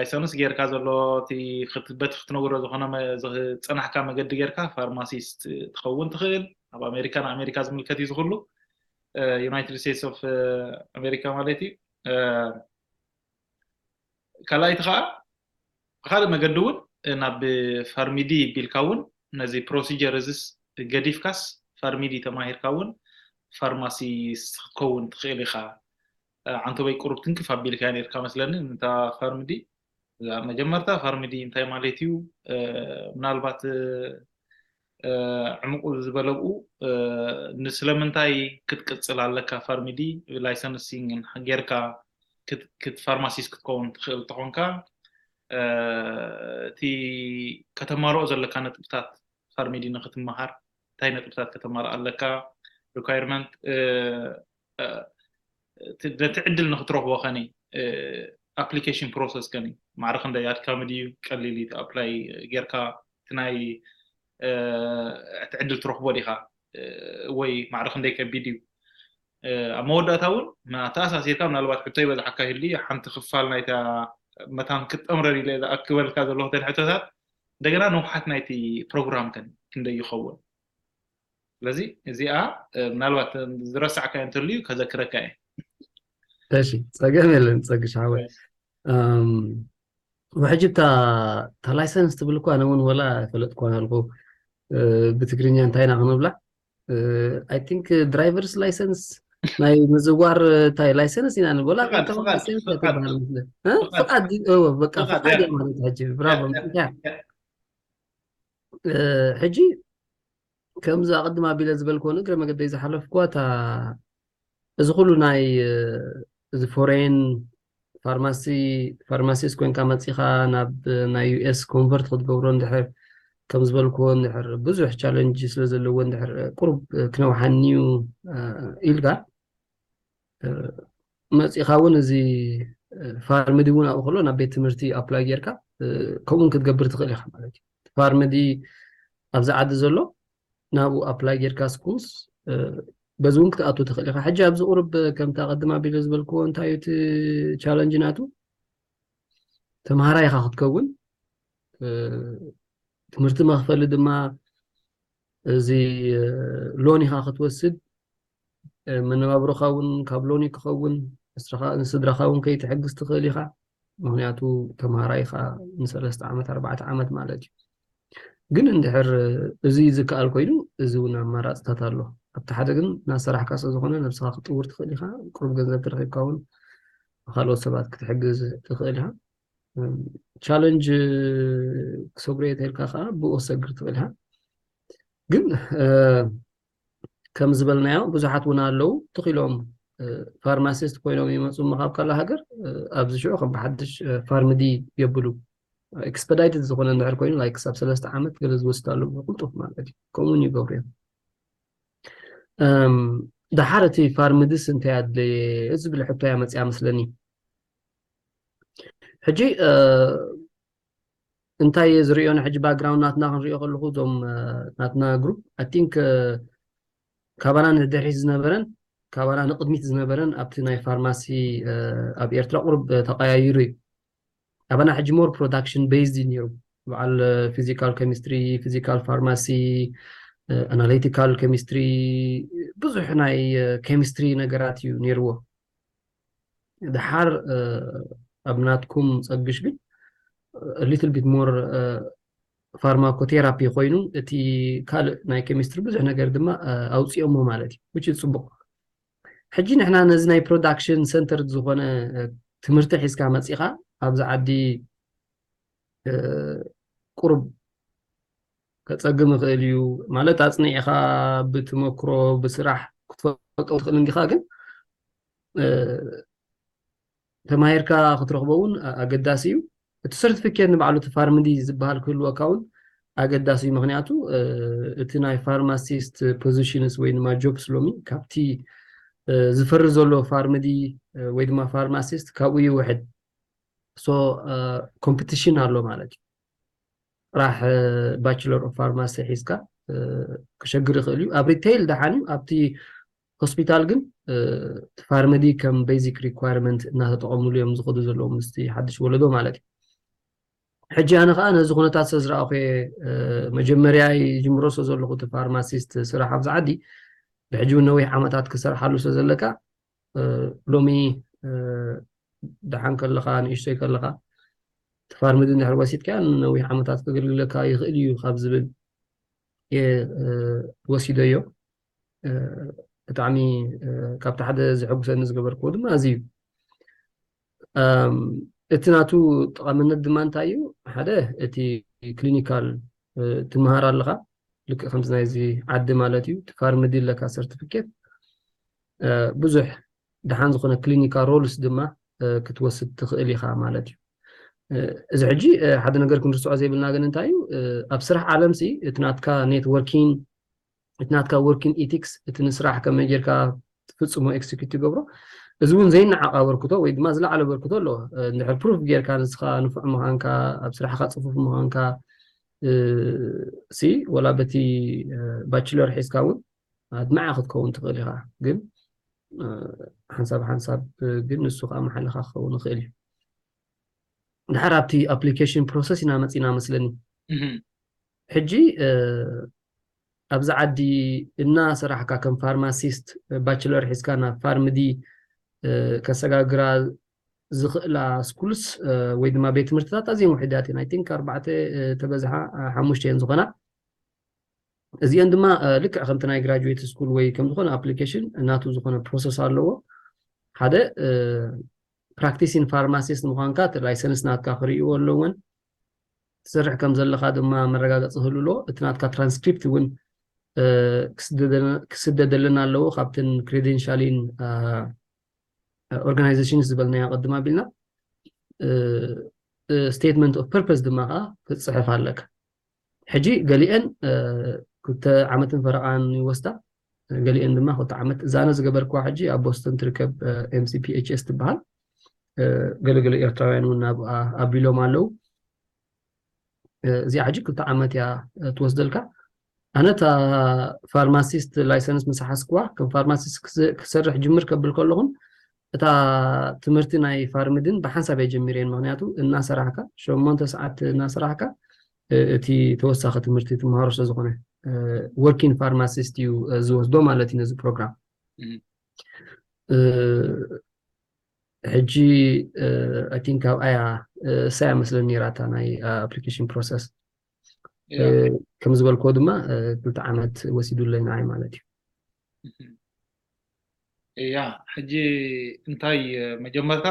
ላይሰንስ ጌርካ ዘሎ እቲ በቲ ክትነግሮ ዝኾነ ዝፀናሕካ መገዲ ጌርካ ፋርማሲስት ትኸውን ትኽእል። ኣብ ኣሜሪካ ንኣሜሪካ ዝምልከት እዩ ዝኽሉ። ዩናይትድ ስቴትስ ኦፍ ኣሜሪካ ማለት እዩ። ካልኣይቲ ከዓ ብካልእ መገዲ እውን ናብ ፋርሚዲ ቢልካ እውን ነዚ ፕሮሲጀር እዚስ ገዲፍካስ ፋርሚዲ ተማሂርካ እውን ፋርማሲስት ክትከውን ትኽእል ኢኻ። ዓንተበይ ቁሩብ ትንክፍ ኣቢልካ ኔርካ መስለኒ። እንታ ፋርሚዲ እዛ መጀመርታ ፋርሚዲ እንታይ ማለት እዩ? ምናልባት ዕምቁ ዝበለብኡ ንስለምንታይ ክትቅፅል ኣለካ ፋርሚዲ ላይሰንሲንግ ጌርካ ፋርማሲስት ክትከውን ትኽእል ተኾንካ እቲ ከተማልኦ ዘለካ ነጥብታት ፋርሚዲ ንክትመሃር እንታይ ነጥብታት ከተማልእ ኣለካ? ሪኳርመንት ነቲ ዕድል ንክትረክቦ ከኒ ኣፕሊኬሽን ፕሮሰስ ከኒ ማዕረ ክንደይ ኣድካሚ ድዩ ቀሊል እዩ ኣፕላይ ጌርካ እቲ ናይ እቲ ዕድል ትረክቦ ዲካ ወይ ማዕረ ክንደይ ከቢድ እዩ? ኣብ መወዳእታ እውን ኣተኣሳሲርካ ምናልባት ሕቶ ይበዝሓካ ይህሉ ሓንቲ ክፋል ናይታ መታን ክትጠምረር ኢለ ዝኣክበልካ ዘለኹተን ሕቶታት እንደገና ንውሓት ናይቲ ፕሮግራም ከን ክንደይ ይኸውን? ስለዚ እዚኣ ምናልባት ዝረሳዕካ እንተልዩ ከዘክረካ እየ። እሺ ጸገም የለን ጸግሽ ሓወይ። ውሕጂ እታ ላይሰንስ ትብል እኳ ኣነ እውን ወላ ፈለጥኳ ኣልኩ። ብትግርኛ እንታይ ኢና ክንብላ? I think driver's license ናይ ምዝዋር እንታይ ላይሰንስ ኢና ንበላ ፍቃድ ፍቃድ ፍቃድ በቃ ፍቃድ ማለት ሕጂ ብራቮ። ሕጂ ከምዚ ኣቐድም ኣቢለ ዝበልክዎ እግረ መገደይ ዝሓለፍክዋ እታ እዚ ኩሉ ናይ እዚ ፎሬን ፋርማሲ ፋርማሲስት ኮይንካ መፂኻ ናብ ናይ ዩኤስ ኮንቨርት ክትገብሮ እንድሕር ከም ዝበልክዎ እንድሕር ብዙሕ ቻለንጅ ስለ ዘለዎ እንድሕር ቁሩብ ክነውሓኒዩ ኢልካ መፂኻ እውን እዚ ፋርምዲ እውን ኣብኡ ከሎ ናብ ቤት ትምህርቲ ኣፕላይ ጌርካ ከምኡን ክትገብር ትኽእል ኢኻ ማለት እዩ። ፋርምዲ ኣብዚ ዓዲ ዘሎ ናብኡ ኣፕላይ ጌርካ ስኩልስ በዚ እውን ክትኣቱ ትኽእል ኢኻ። ሕጂ ኣብዚ ቁርብ ከምቲ ኣቐድም ኣቢለ ዝበልክዎ እንታይ እዩ እቲ ቻለንጅ ናቱ ተምሃራይ ኢኻ ክትከውን ትምህርቲ መኽፈሊ ድማ እዚ ሎን ኢኻ ክትወስድ መነባብሮኻ እውን ካብ ሎኒ ክኸውን ንስድራኻ እውን ከይትሕግዝ ትኽእል ኢኻ። ምክንያቱ ተምሃራይ ኢኻ ንሰለስተ ዓመት ኣርባዕተ ዓመት ማለት እዩ። ግን እንድሕር እዚ ዝከኣል ኮይኑ እዚ እውን ኣማራፅታት ኣሎ። ኣብቲ ሓደ ግን እናሰራሕካ ስለ ዝኾነ ነብስኻ ክትጥውር ትኽእል ኢኻ። ቅሩብ ገንዘብ ተረኺብካ እውን ካልኦት ሰባት ክትሕግዝ ትኽእል ኢኻ። ቻለንጅ ክሰግሮ እየ ተልካ ከዓ ብኡ ክሰግር ትኽእል ኢኻ። ግን ከም ዝበልናዮ ብዙሓት እውን ኣለዉ ትኽ ኢሎም ፋርማሲስት ኮይኖም ይመፁ እሞ ካብ ካልእ ሃገር ኣብዚ ሽዑ ከም ብሓድሽ ፋርምዲ የብሉ ኤክስፐዳይትድ ዝኾነ እንድሕር ኮይኑ ላይክ ክሳብ ሰለስተ ዓመት ገለ ዝወስድ ኣሎ ብቅልጡፍ ማለት እዩ። ከምኡውን ይገብሩ እዮም። ደሓር እቲ ፋርምድስ እንታይ ኣድለየ ዝብል ሕቶ እያ መፅያ መስለኒ። ሕጂ እንታይ እየ ዝሪኦ ንሕጂ ባክግራውንድ ናትና ክንሪኦ ከለኹ እዞም ናትና ግሩፕ ኣይ ቲንክ ካባና ንድሕሪት ዝነበረን ካባና ንቕድሚት ዝነበረን ኣብቲ ናይ ፋርማሲ ኣብ ኤርትራ ቁሩብ ተቐያይሩ እዩ። ኣባና ሕጂ ሞር ፕሮዳክሽን ቤዝድ እዩ ነይሩ። በዓል ፊዚካል ኬሚስትሪ፣ ፊዚካል ፋርማሲ፣ ኣናሊቲካል ኬሚስትሪ ብዙሕ ናይ ኬሚስትሪ ነገራት እዩ ነይርዎ። ድሓር ኣብ ናትኩም ጸግሽ ግን ሊትል ቢት ሞር ፋርማኮቴራፒ ኮይኑ እቲ ካልእ ናይ ኬሚስትሪ ብዙሕ ነገር ድማ ኣውፅኦሞ ማለት እዩ። ውጭ ፅቡቅ ሕጂ ንሕና ነዚ ናይ ፕሮዳክሽን ሰንተር ዝኾነ ትምህርቲ ሒዝካ መፂኻ ኣብዚ ዓዲ ቁሩብ ከፀግም ይኽእል እዩ ማለት ኣፅኒዕኻ ብትመክሮ ብስራሕ ክትፈልጦ ትኽእል እንዲኻ ግን ተማሂርካ ክትረኽቦ እውን ኣገዳሲ እዩ። እቲ ሰርቲፊኬት ንባዕሉ እቲ ፋርምዲ ዝበሃል ክህልወካ እውን ኣገዳሲ እዩ። ምክንያቱ እቲ ናይ ፋርማሲስት ፖዚሽንስ ወይ ድማ ጆብስ ሎሚ ካብቲ ዝፈሪ ዘሎ ፋርምዲ ወይ ድማ ፋርማሲስት ካብኡ ይውሕድ። ሶ ኮምፒቲሽን ኣሎ ማለት እዩ። ጥራሕ ባችለር ኦፍ ፋርማሲ ሒዝካ ክሸግር ይኽእል እዩ። ኣብ ሪቴይል ደሓን እዩ። ኣብቲ ሆስፒታል ግን እቲ ፋርመዲ ከም ቤዚክ ሪኳርመንት እናተጠቐምሉ እዮም ዝኸዱ ዘለዉ ምስቲ ሓድሽ ወለዶ ማለት እዩ። ሕጂ ኣነ ከዓ ነዚ ኩነታት ስለ ዝረኣኹ እየ መጀመርያ ይጅምሮ ስለ ዘለኹ እቲ ፋርማሲስት ስራሕ ኣብዚ ዓዲ ብሕጂ እውን ነዊሕ ዓመታት ክሰርሓሉ ስለ ዘለካ ሎሚ ደሓን ከለኻ ንእሽቶይ ከለኻ እቲ ፋርምዲ እንድሕር ወሲድካ ነዊሕ ዓመታት ከገልግለካ ይኽእል እዩ ካብ ዝብል እየ ወሲደዮ። ብጣዕሚ ካብቲ ሓደ ዘሐጉሰኒ ዝገበርክዎ ድማ እዚ እዩ። እቲ ናቱ ጠቓምነት ድማ እንታይ እዩ? ሓደ እቲ ክሊኒካል ትመሃር ኣለኻ፣ ልክእ ከምዚ ናይዚ ዓዲ ማለት እዩ። እቲ ፋርምዲ ኣለካ ሰርቲፊኬት ብዙሕ ደሓን ዝኾነ ክሊኒካል ሮልስ ድማ ክትወስድ ትኽእል ኢኻ ማለት እዩ። እዚ ሕጂ ሓደ ነገር ክንርስዖ ዘይብልና ግን እንታይ እዩ፣ ኣብ ስራሕ ዓለም ሲ እቲ ናትካ ኔትወርኪንግ እቲ ናትካ ወርኪንግ ኢቲክስ እቲ ንስራሕ ከመይ ጌርካ ትፍጽሞ ኤክስኪዩት ትገብሮ እዚ እውን ዘይነዓቕ ኣበርክቶ ወይ ድማ ዝለዓለ ኣበርክቶ ኣለዎ። እንድሕር ፕሩፍ ጌርካ ንስኻ ንፉዕ ምዃንካ ኣብ ስራሕካ ጽፉፍ ምዃንካ ሲ ወላ በቲ ባችለር ሒዝካ እውን ኣድማዒ ክትከውን ትኽእል ኢኻ። ግን ሓንሳብ ሓንሳብ ግን ንሱ ከዓ መሓለኻ ክኸውን ይኽእል እዩ። ድሓር ኣብቲ ኣፕሊኬሽን ፕሮሰስ ኢና መፂና መስለኒ። ሕጂ ኣብዚ ዓዲ እናሰራሕካ ከም ፋርማሲስት ባችለር ሒዝካ ናብ ፋርምዲ ከሰጋግራ ዝኽእላ ስኩልስ ወይ ድማ ቤት ትምህርትታት ኣዝየን ውሕዳት እየን። ኣይ ቲንክ ኣርባዕተ ተበዝሓ ሓሙሽተ እየን ዝኾና። እዚአን ድማ ልክዕ ከምቲ ናይ ግራጁዌት ስኩል ወይ ከም ዝኾነ ኣፕሊኬሽን ናቱ ዝኾነ ፕሮሰስ ኣለዎ። ሓደ ፕራክቲሲን ፋርማሲስት ምዃንካ እቲ ላይሰንስ ናትካ ክርእይዎ ኣለወን። ትሰርሕ ከም ዘለኻ ድማ መረጋገፂ ክህሉ ኣለዎ። እቲ ናትካ ትራንስክሪፕት እውን ክስደደልና ኣለዎ ካብትን ክሬደንሻሊን ኦርጋናይዜሽንስ ዝበልናዮ ቅድም ኣቢልና ስቴትመንት ኦፍ ፐርፐስ ድማ ከዓ ክትፅሕፍ ኣለካ። ሕጂ ገሊአን ክልተ ዓመትን ፈረቓን ይወስዳ፣ ገሊአን ድማ ክልተ ዓመት። እዛ ኣነ ዝገበርክዋ ሕጂ ኣብ ቦስተን ትርከብ ኤምሲፒኤችኤስ ትበሃል። ገለገለ ኤርትራውያን እውን ናብኣ ኣቢሎም ኣለዉ። እዚኣ ሕጂ ክልተ ዓመት እያ ትወስደልካ። ኣነ እታ ፋርማሲስት ላይሰንስ ምስ ሓዝክዋ ከም ፋርማሲስት ክሰርሕ ጅምር ከብል ከለኹን እታ ትምህርቲ ናይ ፋርምድን ብሓንሳብ እየ ጀሚረን። ምክንያቱ እናሰራሕካ ሸሞንተ ሰዓት እናሰራሕካ እቲ ተወሳኺ ትምህርቲ ትመሃሮ ስለ ዝኾነ ወርኪን ፋርማሲስት እዩ ዝወስዶ ማለት እዩ ነዚ ፕሮግራም። ሕጂ ኣይ ቲንክ ኣብኣያ እሳያ መስለኒ ነይራ እታ ናይ ኣፕሊኬሽን ፕሮሰስ። ከም ዝበልክዎ ድማ ክልተ ዓመት ወሲዱለይ ንዓይ ማለት እዩ። እያ ሕጂ እንታይ መጀመርታ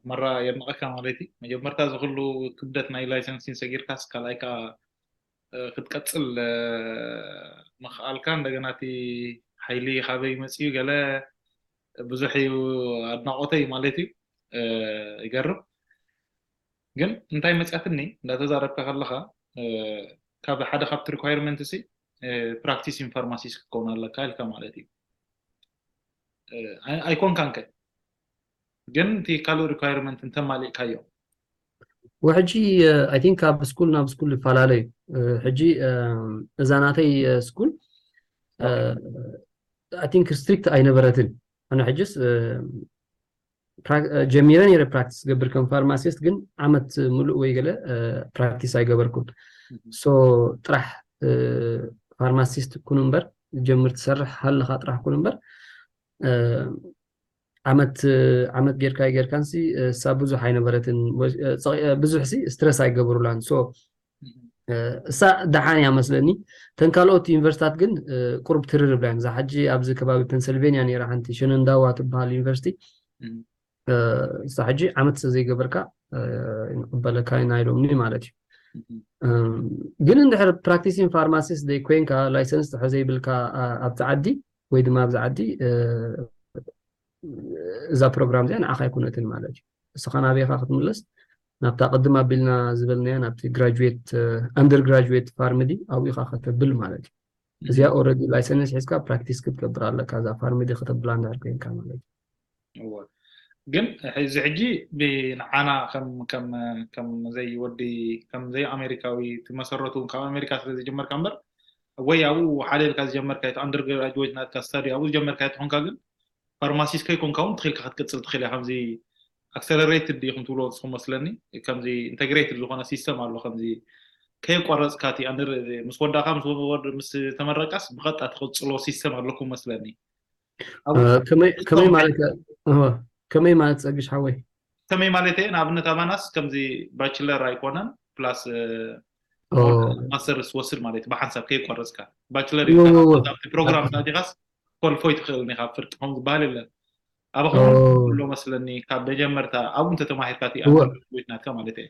መራ የድንቐካ ማለት እዩ። መጀመርታ እዚ ኩሉ ክብደት ናይ ላይሰንሲን ሰጊርካስ ካልኣይ ከዓ ክትቀፅል ምኽኣልካ እንደገና እቲ ሓይሊ ካበይ መፅዩ ገለ ብዙሕ እዩ ኣድናቆተይ ማለት እዩ። ይገርም። ግን እንታይ መፅያትኒ እንዳተዛረብካ ከለኻ ካብ ሓደ ካብቲ ሪኳየርመንት ሲ ፕራክቲሲን ፋርማሲስት ክትከውን ኣለካ ኢልካ ማለት እዩ። ኣይኮንካን ከ ግን እቲ ካልእ ሪኳየርመንት እንተማሊእካዮ ወሕጂ ኣይ ቲንክ ካብ ስኩል ናብ ስኩል ይፈላለ እዩ። ሕጂ እዛ ናተይ ስኩል ኣይ ቲንክ ስትሪክት ኣይነበረትን። ኣነ ሕጅስ ጀሚረ ነይረ ፕራክቲስ ገብር ከም ፋርማሲስት፣ ግን ዓመት ሙሉእ ወይ ገለ ፕራክቲስ ኣይገበርኩን። ሶ ጥራሕ ፋርማሲስት ኩን እምበር ጀምር ትሰርሕ ሃለኻ ጥራሕ ኩን እምበር ዓመት ዓመት ጌርካ ጌርካንሲ እሳ ብዙሕ ኣይነበረትን። ብዙሕ ሲ ስትረስ ኣይገብሩላን። ሶ እሳ ደሓን እያ መስለኒ። ተን ካልኦት ዩኒቨርሲታት ግን ቁሩብ ትርርብ ላይም እዛ ሕጂ ኣብዚ ከባቢ ፔንሰልቬንያ ነይራ ሓንቲ ሸነንዳዋ ትበሃል ዩኒቨርሲቲ። እሳ ሕጂ ዓመት ስለ ዘይገበርካ ንቕበለካ ኢና ኢሎምኒ ማለት እዩ። ግን እንድሕር ፕራክቲሲን ፋርማሲስት ዘይኮይንካ ላይሰንስ ድሕር ዘይብልካ ኣብቲ ዓዲ ወይ ድማ ኣብዚ ዓዲ እዛ ፕሮግራም እዚኣ ንዓኻ ኣይኮነትን ማለት እዩ። እስኻ ናበይኻ ክትምለስ ናብታ ቅድም ኣቢልና ዝበልናያ ናብቲ ግራጁዌት ኣንደር ግራጁዌት ፋርምዲ ኣብኡ ኢኻ ከተብል ማለት እዩ። እዚኣ ኦረዲ ላይሰንስ ሒዝካ ፕራክቲስ ክትገብር ኣለካ እዛ ፋርምዲ ከተብላ እንድሕር ኮይንካ ማለት እዩ። ግን እዚ ሕጂ ብንዓና ከም ከም ከም ዘይ ወዲ ከም ዘይ ኣሜሪካዊ ትመሰረቱ ካብ ኣሜሪካ ስለ ዝጀመርካ እምበር ወይ ኣብኡ ሓደ ኢልካ ዝጀመርካ እቲ ኣንደር ግራጁዌት ናትካ ስታዲ ኣብኡ ዝጀመርካ ትኾንካ ግን ፋርማሲስት ከይኮንካ እውን ትኽኢልካ ክትቅፅል ትኽእል እያ ከምዚ ኣክሰለሬትድ ዲኹም ትብሎ ንስኹም መስለኒ። ከምዚ ኢንተግሬትድ ዝኾነ ሲስተም ኣሎ። ከምዚ ከየቋረፅካ እቲ ኣንደር ምስ ወዳእካ ምስ ወድ ምስ ተመረቃስ ብቐጥታ ትቕፅሎ ሲስተም ኣለኩም መስለኒ። ኣብኡ ከመይ ከመይ ማለት እወ፣ ከመይ ማለት ፀግሽ ሓወይ? ከመይ ማለት እየ? ንኣብነት ኣባናስ ከምዚ ባችለር ኣይኮነን ፕላስ ኦ፣ ማስተርስ ወስድ ማለት እዩ። ብሓንሳብ ከይቋረፅካ ባችለር እወ፣ እወ፣ እወ። ኣብቲ ፕሮግራም ኣቲኻስ ኮልፎይ ትኽእል ኢኻ። ፍርቂ ከም ዝበሃል የለን። ኣባኹም ኦ። ኣሎ መስለኒ ካብ መጀመርታ ኣብኡ እንተተማሂርካ እቲ እወ። ናትካ ማለት እየ።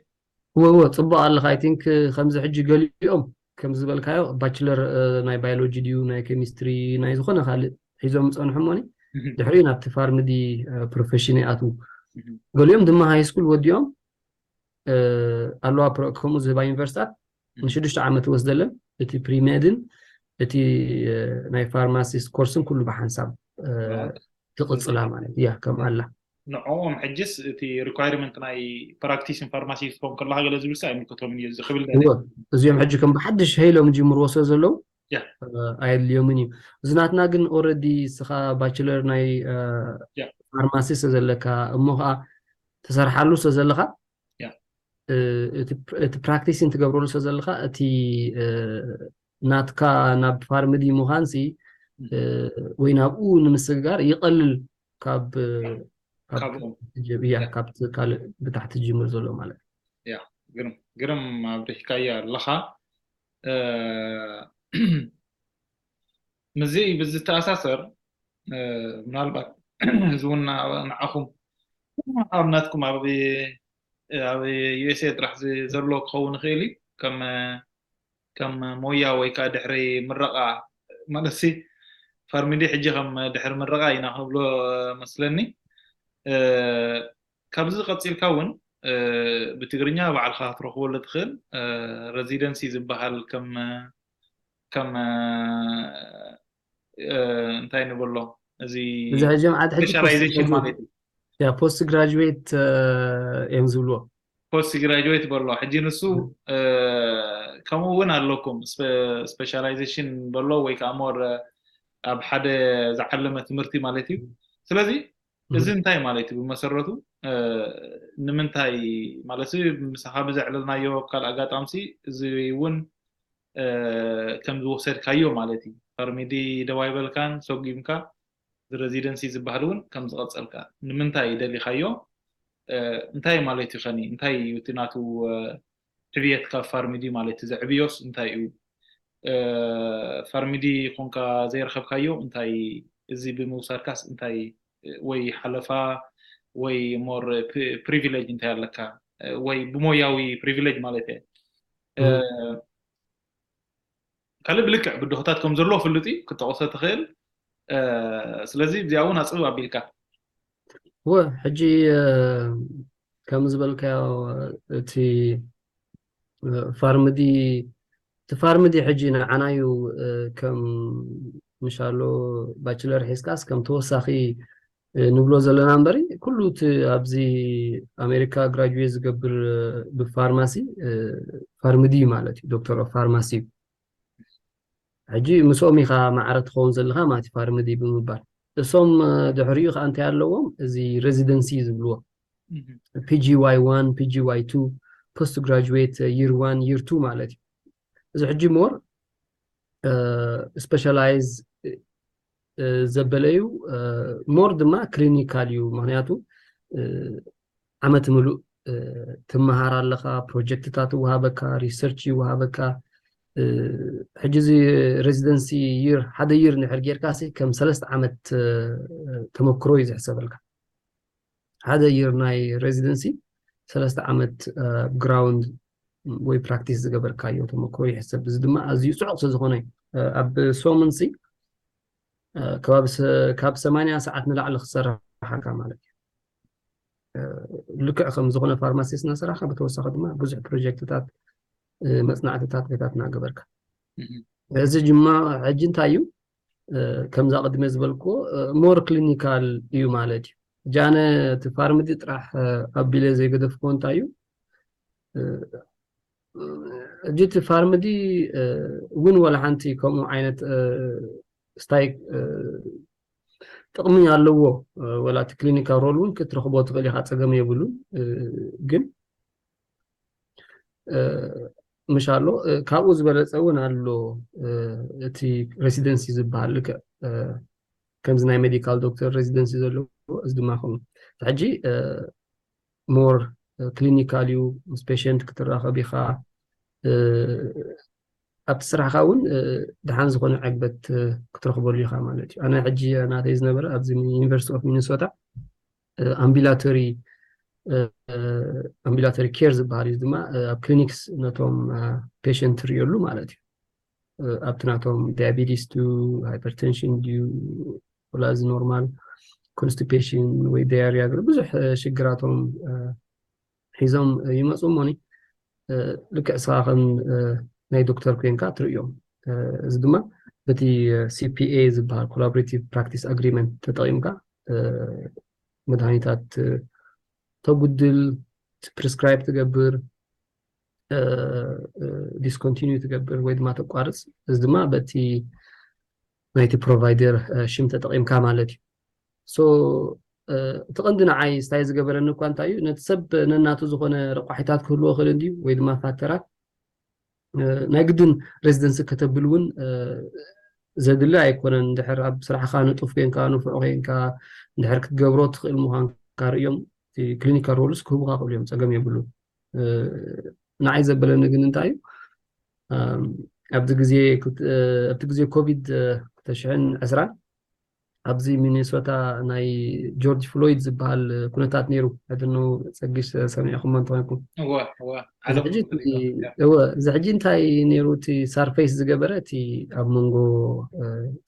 እወ እወ፣ ፅቡቅ ኣለካ። ኣይ ቲንክ ከምዚ ሕጂ ገሊኦም ከም ዝበልካዮ ባችለር ናይ ባዮሎጂ ድዩ ናይ ኬሚስትሪ ናይ ዝኾነ ካልእ ሒዞም ዝፀንሑ እሞኒ እህ፣ ድሕሪኡ ናብቲ ፋርምዲ ፕሮፌሽን ይኣትዉ። እህ፣ ገሊኦም ድማ ሃይ ስኩል ወዲኦም እ፣ ኣለዋ ፕሮ- ከምኡ ዝህባ ዩኒቨርሲታት እህ። ንሽዱሽተ ዓመት ትወስደለን። እቲ ፕሪሜድን እቲ እ፣ ናይ ፋርማሲስት ኮርስን ኩሉ ብሓንሳብ እ፣ ዋው። ትቕፅላ ማለት እያ ከም ኣላ። ንዕኦም ሕጅስ እቲ ሪኳይርመንት ናይ ፕራክቲስ ን ፋርማሲ ክትኮን ከለካ ገለ ዝብል ሳ ኣይምልከቶም እዩ ዝኽብል እወ፣ እዚኦም ሕጂ ከም ብሓድሽ ሄሎም ጅምርዎ ስለ ዘለዉ ያ። እ፣ ኣየድልዮምን እዩ። እዚ ናትና ግን ኦረዲ እስኻ ባችለር ናይ እ፣ ያ። ፋርማሲ ስለ ዘለካ እሞ ከዓ ትሰርሓሉ ስለ ዘለካ ያ። እ፣ እቲ ፕ- እቲ ፕራክቲሲን ትገብረሉ ስለ ዘለካ እቲ እ፣ ናትካ ናብ ፋርምዲ ምዃንሲ እ፣ ወይ ናብኡ ንምስግጋር ይቐልል ካብ እ፣ ካብ ካብኦም። ትጅ- እያ ካብቲ ካልእ ብታሕቲ ትጅምር ዘሎ ማለት እዩ። ያ ግርም ግርም ኣብሪህካያ ኣለኻ። እ፣ ምዚ ብዝተኣሳሰር እ፣ ምናልባት እዚ እውን ንዓ- ንዓኹም ኣብ ናትኩም ኣብ ኣብ ዩ ኤስ ኤ ጥራሕ ዝ- ዘሎ ክኸውን ይኽእል እዩ። ከም ከም ሞያ ወይ ከዓ ድሕሪ ምረቓ ማለት ሲ ፋርሚዲ ሕጂ ከም ድሕሪ ምረቓ ኢና ክንብሎ መስለኒ። እ፣ ካብዚ ቀፂልካ እውን እ፣ ብትግርኛ ባዕልካ ክትረኽበሉ ትኽእል እ፣ ረዚደንሲ ዝበሃል ከም ከም እ፣ እ፣ እንታይ ንበሎ እዚ እዚ ሕጂ ኣብ ዓዲ ሕጂ ስፔሻላይዜሽን ፖስት ማለት እዩ። ያ ፖስት ግራጁዌት እዮም ዝብልዎ። ፖስት ግራጁዌት በሎ ሕጂ ንሱ እ፣ ከምኡ እውን ኣለኩም ስፔ- ስፔሻላይዜሽን በሎ ወይ ከዓ ሞር ኣብ ሓደ ዝዓለመ ትምህርቲ ማለት እዩ። ስለዚ እዚ እንታይ ማለት እዩ ብመሰረቱ እ፣ ንምንታይ ማለት ምሳኻ ብዘዕለልናዮ ኣብ ካልእ ኣጋጣምሲ እዚ እውን እ፣ ከም ዝወሰድካዮ ማለት እዩ። ፋርሚዲ ደው ኣይበልካን ሰጒምካ እዚ ረዚደንሲ ዝበሃል እውን ከም ዝቐፀልካ ንምንታይ ደሊኻዮ? እ፣ እንታይ ማለት እዩ ኸኒ እንታይ እዩ እቲ ናቱ እ፣ ሕብየት ካብ ፋርሚዲ ማለት ዘዕብዮስ እንታይ እዩ? እ፣ ፋርሚዲ ኮንካ ዘይረኸብካዮ እንታይ እዚ ብምውሳድካስ እንታይ ወይ ሓለፋ ወይ ሞር ፕሪቪሌጅ እንታይ ኣለካ ወይ ብሞያዊ ፕሪቪሌጅ ማለት እየ። ካልእ ብልክዕ ብድሆታት ከም ዘለዎ ፍሉጥ እዩ ክጠቕሶ ትኽእል። ስለዚ እዚኣ እውን ኣፅብብ ኣቢልካ ወ ሕጂ ከም ዝበልካዮ እቲ ፋርምዲ እቲ ፋርምዲ ሕጂ ንዓናዩ ከም ምሻሎ ባችለር ሒዝካስ ከም ተወሳኺ ንብሎ ዘለና እምበሪ ኩሉ እቲ ኣብዚ ኣሜሪካ ግራጁዌት ዝገብር ብፋርማሲ ፋርምዲ እዩ ማለት እዩ ዶክተር ኦፍ ፋርማሲ እዩ። ሕጂ ምስኦም ኢኻ ማዕረ ትኸውን ዘለኻ ማለት እዩ ፋርምዲ ብምባል እሶም ድሕሪኡ ከዓ እንታይ ኣለዎም እዚ ሬዚደንሲ ዝብልዎ PGY one PGY two post graduate year one year two ማለት እዩ። እዚ ሕጂ more specialize ዘበለ እዩ more ድማ clinical እዩ ምክንያቱ ዓመት ምሉእ ትመሃር ኣለኻ project ታት ይወሃበካ research ይወሃበካ ሕጂ እዚ residency year ሓደ year ንድሕር ጌርካ ሲ ከም ሰለስተ ዓመት ተመክሮ እዩ ዝሕሰበልካ ሓደ year ናይ residency ሰለስተ ዓመት ground ወይ practice ዝገበርካዮ ተመክሮ ይሕሰብ እዚ ድማ ኣዝዩ ፅዑቕ ስለዝኾነ ኣብ ሰሙን ሲ ከባቢ ካብ ሰማንያ ሰዓት ንላዕሊ ክሰርሓካ ማለት እዩ ልክዕ ከም ዝኾነ ፋርማሲስት እናሰራሕካ ብተወሳኺ ድማ ብዙሕ project ታት መፅናዕትታት ገታት እናገበርካ እዚ ድማ ሕጂ እንታይ እዩ ከምዛ ቅድሚ ዝበልክዎ more clinical እዩ ማለት እዩ ጃነ እቲ ፋርምዲ ጥራሕ ኣቢለ ዘይገደፍክዎ እንታይ እዩ ሕጂ እቲ ፋርምዲ እውን ወላ ሓንቲ ከምኡ ዓይነት ስታይ ጥቕሚ ኣለዎ። ወላ እቲ ክሊኒካል ሮል እውን ክትረኽቦ ትኽእል ኢኻ፣ ፀገም የብሉን። ግን ምሽ ኣሎ። ካብኡ ዝበለፀ እውን ኣሎ። እቲ ሬሲደንሲ ዝበሃል ልክዕ ከምዚ ናይ ሜዲካል ዶክተር ሬሲደንሲ ዘለዎ፣ እዚ ድማ ከምኡ። ሕጂ ሞር ክሊኒካል እዩ፣ ምስ ፔሸንት ክትራኸብ ኢኻ። ኣብቲ ስራሕካ እውን ደሓን ዝኾነ ዕግበት ክትረኽበሉ ኢኻ ማለት እዩ። ኣነ ሕጂ ናተይ ዝነበረ ኣብዚ ዩኒቨርሲቲ ኦፍ ሚኒሶታ ኣምቡላቶሪ ኣምቡላቶሪ ኬር ዝበሃል እዩ፣ ድማ ኣብ ክሊኒክስ ነቶም ፔሸንት ትርእየሉ ማለት እዩ። ኣብቲ ናቶም ዳያቤቲስ ድዩ፣ ሃይፐርቴንሽን ድዩ፣ ወላ እዚ ኖርማል ኮንስቲፔሽን ወይ ዳያሪያ፣ ብዙሕ ሽግራቶም ሒዞም ይመፁ እሞኒ፣ ልክዕ ስኻ ከም ናይ ዶክተር ኮይንካ ትርእዮም። እዚ ድማ በቲ ሲፒኤ ዝበሃል ኮላቦሬቲቭ ፕራክቲስ ኣግሪመንት ተጠቒምካ መድሃኒታት ተጉድል፣ ፕሪስክራይብ ትገብር፣ ዲስኮንቲኒ ትገብር ወይ ድማ ተቋርፅ። እዚ ድማ በቲ ናይቲ ፕሮቫይደር ሽም ተጠቒምካ ማለት እዩ። ሶ እቲ ቀንዲ ንዓይ ስታይ ዝገበረኒ እኳ እንታይ እዩ፣ ነቲ ሰብ ነናቱ ዝኾነ ረቋሒታት ክህልዎ ክእል እንድዩ ወይ ድማ ፋክተራት። ናይ ግድን ሬዚደንሲ ከተብል እውን ዘድሊ ኣይኮነን። እንድሕር ኣብ ስራሕካ ንጡፍ ኮይንካ፣ ንፉዕ ኮይንካ፣ እንድሕር ክትገብሮ ትኽእል ምዃንካ ርእዮም ክሊኒካል ሮልስ ክህቡካ ክእሉ እዮም፣ ፀገም የብሉ። ንዓይ ዘበለኒ ግን እንታይ እዩ፣ ኣብቲ ግዜ ኮቪድ ክልተ ሽሕን ዕስራን ኣብዚ ሚኒሶታ ናይ ጆርጅ ፍሎይድ ዝበሃል ኩነታት ነይሩ። ሕድኖ ፀግሽ ሰሚዕኹሞ እንተኾይንኩም፣ እዚ ሕጂ እንታይ ነይሩ? እቲ ሳርፌስ ዝገበረ፣ እቲ ኣብ መንጎ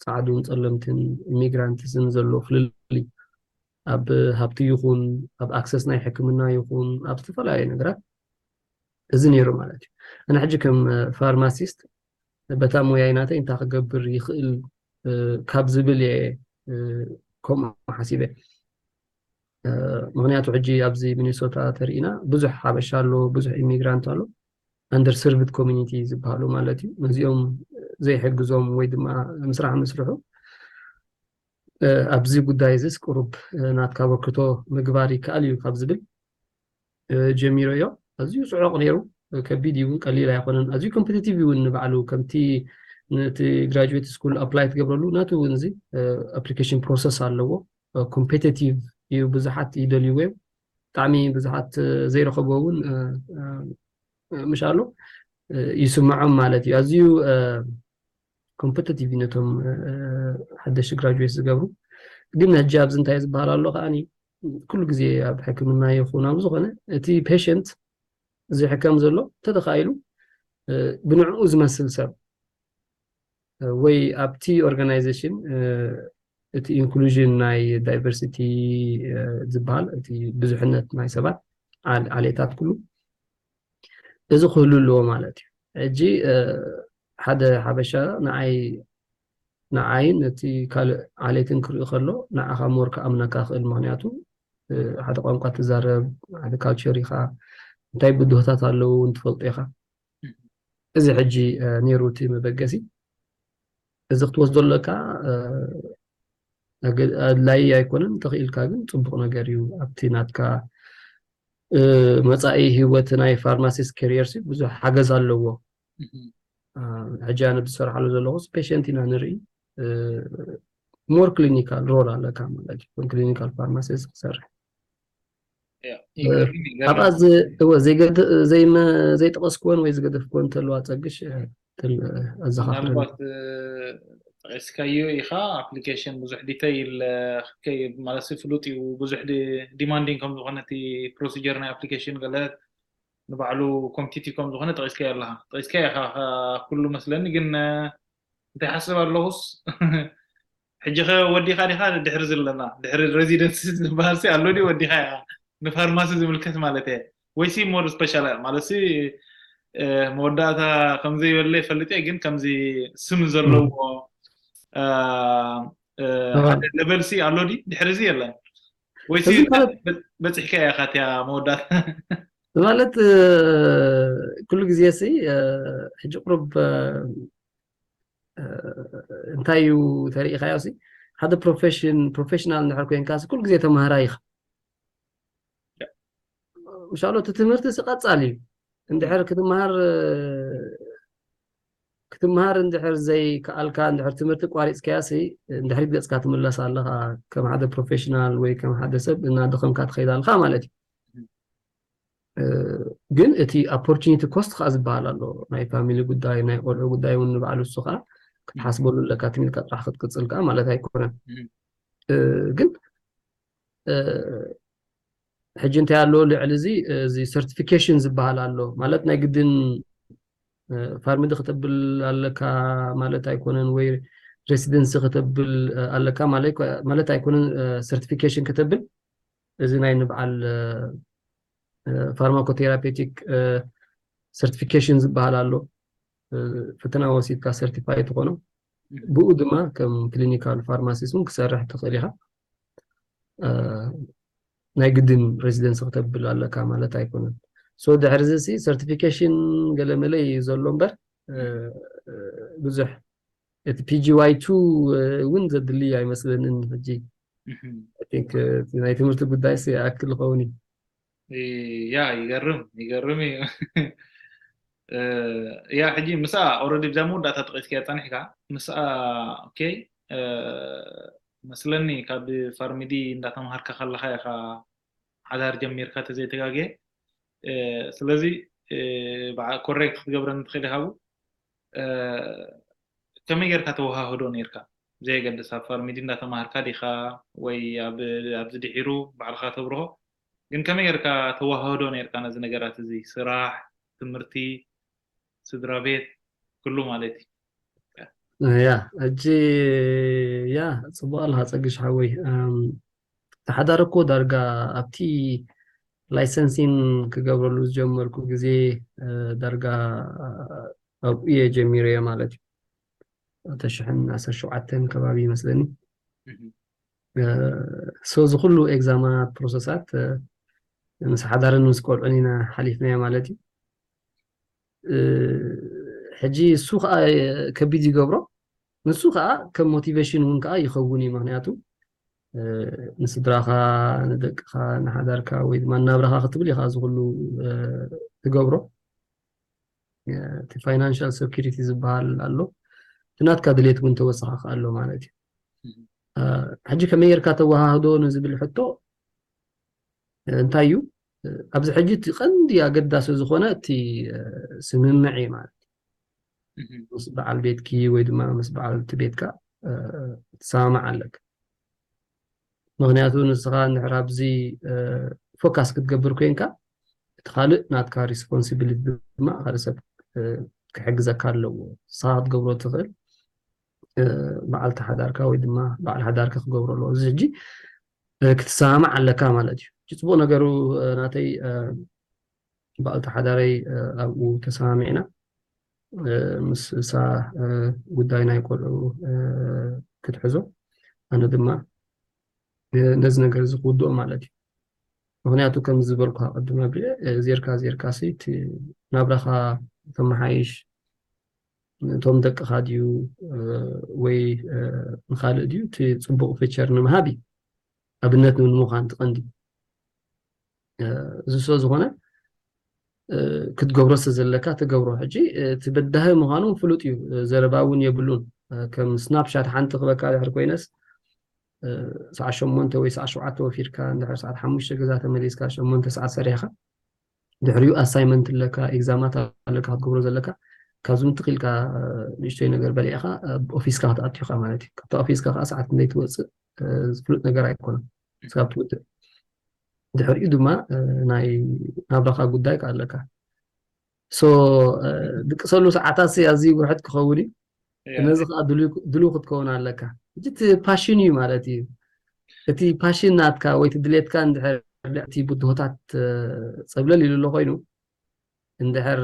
ፃዕዱን ፀለምትን ኢሚግራንትስን ዘሎ ፍልልይ፣ ኣብ ሃብቲ ይኹን ኣብ ኣክሰስ ናይ ሕክምና ይኹን ኣብ ዝተፈላለዩ ነገራት፣ እዚ ነይሩ ማለት እዩ። ኣነ ሕጂ ከም ፋርማሲስት በታ ሞያይ ናተይ እንታይ ክገብር ይኽእል ካብ ዝብል እየ ከምኡ ሓሲበ። ምክንያቱ ሕጂ ኣብዚ ሚኒሶታ ተርኢና ብዙሕ ሓበሻ ኣሎ፣ ብዙሕ ኢሚግራንት ኣሎ፣ ኣንደር ሰርቭድ ኮሚኒቲ ዝበሃሉ ማለት እዩ። ነዚኦም ዘይሕግዞም ወይ ድማ ምስራሕ ምስርሑ ኣብዚ ጉዳይ እዚስ ቁሩብ ናትካ በርክቶ ምግባር ይከኣል እዩ ካብ ዝብል ጀሚረዮ። ኣዝዩ ጽዑቕ ነይሩ፣ ከቢድ እዩ፣ ቀሊል ኣይኮነን። ኣዝዩ ኮምፒቲቲቭ እውን ንባዕሉ ከምቲ ነቲ ግራጁዌት ስኩል ኣፕላይ ትገብረሉ ናቱ እውን እዚ ኣፕሊኬሽን ፕሮሰስ ኣለዎ። ኮምፒቲቲቭ እዩ፣ ብዙሓት ይደልይዎ እዮም። ብጣዕሚ ብዙሓት ዘይረኸብዎ እውን ምሽ ኣሎ ይስምዖም ማለት እዩ። ኣዝዩ ኮምፒቲቲቭ ነቶም ሓደሽቲ ግራጁዌት ዝገብሩ። ግን ሕጂ ኣብዚ እንታይ ዝበሃል ኣሎ ከዓኒ፣ ኩሉ ግዜ ኣብ ሕክምና ይኹን ኣብ ዝኾነ እቲ ፔሸንት ዝሕከም ዘሎ እንተተኻኢሉ ብንዕኡ ዝመስል ሰብ ወይ ኣብቲ ኦርጋናይዜሽን እቲ ኢንክሉዥን ናይ ዳይቨርሲቲ ዝበሃል እቲ ብዙሕነት ናይ ሰባት ዓሌታት ኩሉ እዚ ክህሉ ኣለዎ ማለት እዩ። ሕጂ ሓደ ሓበሻ ንዓይ ንዓይን ነቲ ካልእ ዓሌትን ክርኢ ከሎ ንዓኻ ሞር ክኣምነካ ክእል፣ ምክንያቱ ሓደ ቋንቋ ትዛረብ፣ ሓደ ካልቸር ኢኻ፣ እንታይ ብድሆታት ኣለዉ እውን ትፈልጦ ኢኻ። እዚ ሕጂ ነይሩ እቲ መበገሲ። እዚ ክትወስዶ ኣለካ ኣድላይ ኣይኮነን፣ እንተኽኢልካ ግን ፅቡቕ ነገር እዩ። ኣብቲ ናትካ መፃኢ ህይወት ናይ ፋርማሲስት ካሪየር ብዙሕ ሓገዝ ኣለዎ። ሕጂ ኣነ ዝሰርሓሉ ዘለኹ ፔሸንት ኢና ንርኢ፣ ሞር ክሊኒካል ሮል ኣለካ ማለት እዩ። ክሊኒካል ፋርማሲስት ክሰርሕ ኣብኣ ዘይጠቐስክወን ወይ ዝገደፍክወን እንተለዋ ፀግሽ ኣዘኻኽረን። ጠቂስካዮ ኢኻ ኣፕሊኬሽን ብዙሕ ዲተይል ማለት ፍሉጥ እዩ። ብዙሕ ዲማንዲንግ ከም ዝኾነ እቲ ፕሮሲጀር ናይ ኣፕሊኬሽን ገለ ንባዕሉ ኮምፒቲቲቭ ከም ዝኾነ ጠቂስካዮ ኣለኻ። ጠቂስካዮ ኢኻ ኩሉ መስለኒ፣ ግን እንታይ ሓስብ ኣለኹስ ሕጂ ኸ ወዲኻ ዲኻ ድሕሪ ዘለና ድሕሪ ሬዚደንሲ ዝበሃል ኣሎ ድዩ ወዲኻ ኢኻ ንፋርማሲ ዝምልከት ማለት እየ ወይሲ ሞር ስፔሻል ማለት ሲ መወዳእታ ከምዘይበለ ይፈልጥ እየ ግን ከምዚ ስም ዘለዎ ሓደ ሌቨል ሲ ኣሎ ድዩ ድሕሪ እዚ የለን ወይሲ በፂሕካ ኢኻ እቲያ መወዳእታ ማለት ኩሉ ግዜ ሲ ሕጂ ቁሩብ እንታይ እዩ ተሪኢኻዮ ሲ ሓደ ፕሮፌሽን ፕሮፌሽናል እንድሕር ኮይንካ ኩሉ ግዜ ተማሃራይ ኢኻ። ምሻሎ እቲ ትምህርቲ ሲ ቀጻሊ እዩ። እንድሕር ክትመሃር ክትመሃር እንድሕር ዘይከኣልካ እንድሕር ትምህርቲ ቋሪፅካያ ሲ እንድሕር ገፅካ ትምለስ ኣለኻ። ከም ሓደ ፕሮፌሽናል ወይ ከም ሓደ ሰብ እናደኸምካ ትኸይድ ኣለኻ ማለት እዩ። ግን እቲ ኦፖርቹኒቲ ኮስት ከዓ ዝበሃል ኣሎ። ናይ ፋሚሊ ጉዳይ ናይ ቆልዑ ጉዳይ እውን ንባዕሉ እሱ ከዓ ክትሓስበሉ ኣለካ። ትም ኢልካ ጥራሕ ክትቅፅል ከዓ ማለት ኣይኮነን። ግን ሕጂ እንታይ ኣሎ ልዕሊ እዚ እዚ ሰርቲፊኬሽን ዝበሃል ኣሎ ማለት ናይ ግድን ፋርምዲ ክተብል ኣለካ ማለት ኣይኮነን ወይ ሬሲደንሲ ክተብል ኣለካ ማለት ኣይኮነን። ሰርቲፊኬሽን ክተብል እዚ ናይ ንበዓል ፋርማኮቴራፔቲክ ሰርቲፊኬሽን ዝበሃል ኣሎ። ፈተና ወሲድካ ሰርቲፋይ ትኾኖ ብኡ ድማ ከም ክሊኒካል ፋርማሲስት እውን ክሰርሕ ትኽእል ኢኻ። ናይ ግድን ሬዚደንስ ክተብል ኣለካ ማለት ኣይኮነን። ሶ ድሕሪ እዚ ሰርቲፊኬሽን ገለመለ እዩ ዘሎ እምበር ብዙሕ እቲ ፒጂ ዋይ ቱ እውን ዘድሊ ኣይመስለንን። ሕጂ ናይ ትምህርቲ ጉዳይ ይኣክል ይኸውን እዩ። ያ ይገርም ይገርም እዩ። ያ ሕጂ ምስኣ ኦረዲ ብዛ መወዳእታ ጠቂስካያ ፀኒሕካ ምስኣ ኦኬ መስለኒ ካብ ፋርሚዲ እንዳተምሃርካ ከለካ ኢካ ሓዳር ጀሚርካ ተዘይተጋግየ። ስለዚ ኮሬክት ክትገብረኒ ትኽእል ኢካ። ከመይ ጌርካ ተወሃህዶ ኔርካ? ብዘየገድስ ኣብ ፋርሚዲ እንዳተማሃርካ ዲኻ ወይ ኣብዚ ድሒሩ ባዕልኻ ተብርሆ ግን ከመይ ጌርካ ተወሃህዶ ኔርካ ነዚ ነገራት እዚ ስራሕ፣ ትምህርቲ፣ ስድራ ቤት ኩሉ ማለት እዩ። ያ ሕጂ ያ ፅቡቅ ኣለካ ፀግሽ ሓወይ። ተሓዳር እኮ ዳርጋ ኣብቲ ላይሰንሲን ክገብረሉ ዝጀመርኩ ግዜ ዳርጋ ኣብኡ እየ ጀሚረዮ ማለት እዩ። ተሽሕን ዓሰርተ ሸውዓተን ከባቢ ይመስለኒ። ሶ እዚ ኩሉ ኤግዛማት ፕሮሰሳት ምስ ሓዳርን ምስ ቆልዑን ኢና ሓሊፍናዮ ማለት እዩ። ሕጂ እሱ ከዓ ከቢድ ይገብሮ። ንሱ ከዓ ከም ሞቲቬሽን እውን ከዓ ይኸውን እዩ። ምክንያቱ ንስድራኻ ንደቅኻ ንሓዳርካ ወይ ድማ ናብራኻ ክትብል ኢኻ እዚ ኩሉ ትገብሮ። እቲ ፋይናንሻል ሴኩሪቲ ዝበሃል ኣሎ። እቲ ናትካ ድሌት እውን ተወሳኺ ኣሎ ማለት እዩ። ሕጂ ከመይ ጌርካ ተወሃህዶ ንዝብል ሕቶ እንታይ እዩ ኣብዚ ሕጂ እቲ ቀንዲ ኣገዳሲ ዝኾነ እቲ ስምምዕ እዩ ማለት እዩ። ምስ በዓል ቤትኪ ወይ ድማ ምስ በዓል እቲ ቤትካ ትሰማማዕ ኣለካ። ምክንያቱ ንስኻ እንድሕር ኣብዚ ፎካስ ክትገብር ኮይንካ እቲ ካልእ ናትካ ሪስፖንሲቢሊቲ ድማ ካልእ ሰብ ክሕግዘካ ኣለዎ። ንስኻ ክትገብሮ ትኽእል በዓልቲ ሓዳርካ ወይ ድማ በዓል ሓዳርካ ክገብሮ ኣለዎ። እዚ ሕጂ ክትሰማማዕ ኣለካ ማለት እዩ። ሕጂ ፅቡቅ ነገሩ ናተይ በዓልቲ ሓዳረይ ኣብኡ ተሰማሚዕና ምስ እሳ ጉዳይ ናይ ቆልዑ ክትሕዞ ኣነ ድማ ነዚ ነገር እዚ ክውድኦ ማለት እዩ። ምክንያቱ ከም ዝበልኩ ቅድም ኣብሪኤ ዜርካ ዜርካ ሲ ናብራኻ ተመሓይሽ እቶም ደቅኻ ድዩ ወይ ንካልእ ድዩ እቲ ፅቡቅ ፊቸር ንምሃብ እዩ። ኣብነት ንምዃን ትቀንዲ እዚ ስለ ዝኾነ ክትገብሮ ስለ ዘለካ ትገብሮ። ሕጂ እቲ በዳሂ ምዃኑ ፍሉጥ እዩ፣ ዘረባ እውን የብሉን። ከም ስናፕሻት ሓንቲ ክበካ ድሕር ኮይነስ ሰዓት ሸሞንተ ወይ ሰዓት ሸውዓተ ወፊርካ እንድሕር ሰዓት ሓሙሽተ ገዛ ተመሊስካ ሸሞንተ ሰዓት ሰሪሕካ ድሕሪኡ ኣሳይመንት ኣለካ፣ ኤግዛማት ኣለካ ክትገብሮ ዘለካ። ካብዚ ምትኽ ኢልካ ንእሽተይ ነገር በሊዕካ ኦፊስካ ክትኣቱ ኢኻ ማለት እዩ። ካብታ ኦፊስካ ከዓ ሰዓት ክንደይ ትወፅእ ዝፍሉጥ ነገር ኣይኮነን። ስጋብ ትውድእ ድሕሪኡ ድማ ናይ ናብራኻ ጉዳይ ከኣለካ። ሶ ድቅሰሉ ሰዓታት ኣዝዩ ውሕድ ክኸውን እዩ። ነዚ ከዓ ድሉ ክትከውን ኣለካ። እቲ ፓሽን እዩ ማለት እዩ። እቲ ፓሽን ናትካ ወይ ድሌትካ እንድሕር እቲ ብድሆታት ፀብለል ኢሉ ኣሎ ኮይኑ እንድሕር